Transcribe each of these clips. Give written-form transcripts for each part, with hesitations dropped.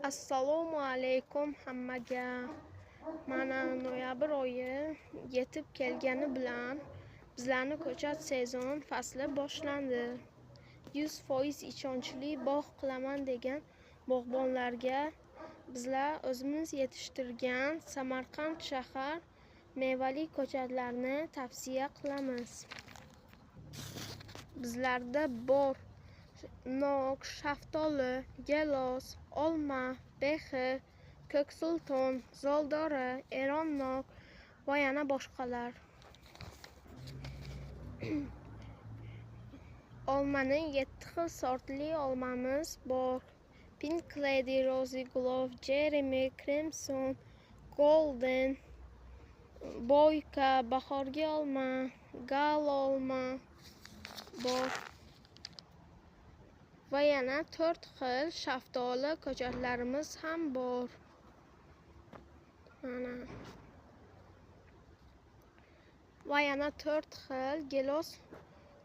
Assalomu alaykum hammaga. Mana noyabr oyi yetib kelgani bilan bizlarni ko'chat sezon fasli boshlandi. 100% ishonchli bog' qilaman degan bog'bonlarga bizlar o'zimiz yetishtirgan Samarqand shahar mevali ko'chatlarni tavsiya qilamiz. Bizlarda bor nok, shaftoli, gelos, olma, behi, ko'k sulton, zoldori, eron nok va yana boshqalar. Olmaning 7 xil sortli olmamiz bor. Pink Lady, Rosy Glow, Jeremy, Crimson, Golden, Boyka, bahorgi olma, gal olma bor. Va yana 4 xil shaftoli ko'chatlarimiz ham bor. Mana. Va yana 4 xil gelos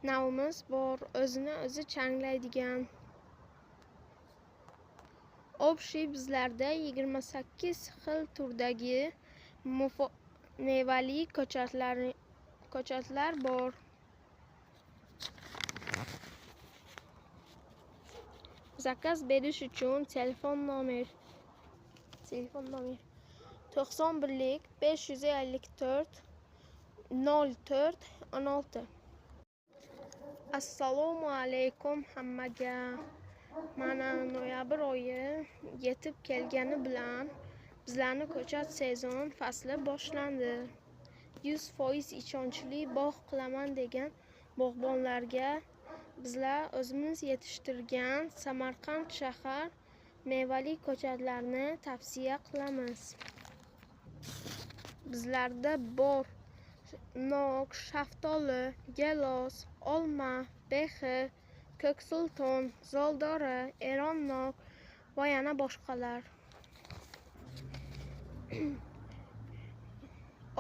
navimiz bor, o'zini o'zi changlaydigan. Obshi bizlarda 28 xil turdagi mevali ko'chatlar bor. Zakaz berish uchun telefon nomer 91 554 04 16. Assalomu alaykum hammaga. Mana noyabr oyi yetib kelgani bilan bizlarni ko'chat sezon fasli boshlandi. 100% ishonchli bog' qilaman degan bog'bonlarga bizlar o'zimiz yetishtirgan Samarqand shahar mevali ko'chatlarni tavsiya qilamiz. Bizlarda bor nok, shaftoli, gelos, olma, behi, ko'k sulton, zoldori, eron nok va yana boshqalar.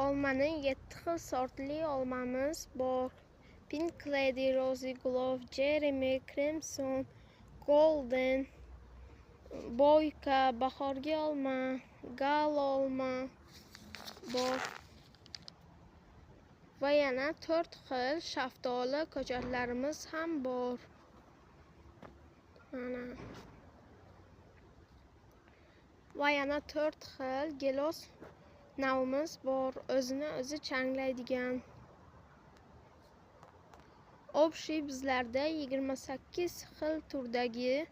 Olmaning 7 xil sortli olmamiz bor. Pink Lady, Rosy Glow, Jeremy, Crimson, Golden, Boyka, bahorgi olma, gal olma bor. Va yana 4 xil shaftoli ko'chatlarimiz ham bor. Mana. Va yana 4 xil gelos navimiz bor, o'zini o'zi changlaydigan. Obshi bizlarda 28 xil turdagi